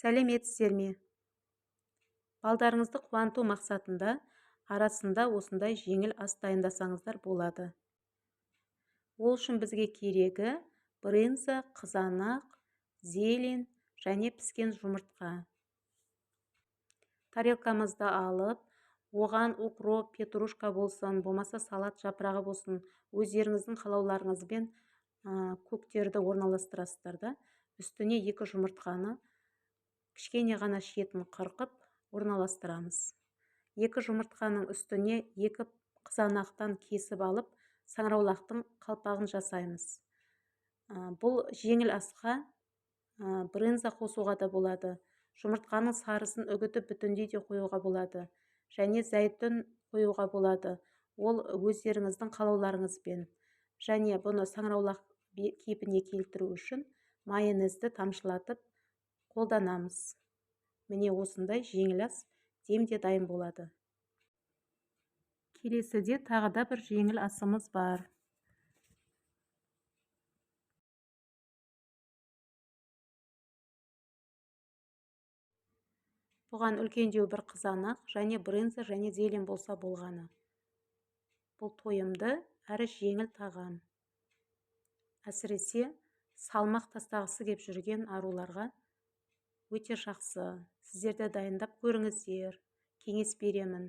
Сәлеметсіздер ме? Балдарыңызды қуанту мақсатында арасында осындай жеңіл ас дайындасаңыздар болады. Ол үшін бізге керегі брынза, қызанақ, зелень және піскен жұмыртқа. Тарелкамызды алып, оған укроп, петрушка болсын, болмаса салат жапырағы болсын, өздеріңіздің қалауларыңызбен көктерді орналастырасыздар да, үстіне 2 жұмыртқаны кішкене ғана шетін қырқып орналастырамыз. 2 жұмыртқаның үстіне 2 қызанақтан кесіп алып, саңыраулақтың қалпағын жасаймыз. Бұл жеңіл асқа брынза қосуға да болады. Жұмыртқаның сарысын үгітіп бүтіндей де қоюға болады. Және зәйтүн қоюға болады. Ол өздеріңіздің қалауларыңызбен. Және бұны саңыраулақ кейпіне келтіру үшін майонезді тамшылатып қолданамыз. Міне осындай жеңіл ас демде дайын болады. Келесіде тағы да бір жеңіл асымыз бар. Бұған үлкендеу бір қызанақ және брынза және зелень болса болғаны. Бұл тойымды әрі жеңіл тағам. Әсіресе салмақ тастағысы кеп жүрген аруларға өте жақсы. Сіздер де дайындап көріңіздер, кеңес беремін.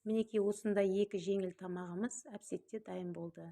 Мінекей осындай 2 жеңіл тамағымыз әп-сәтте дайын болды.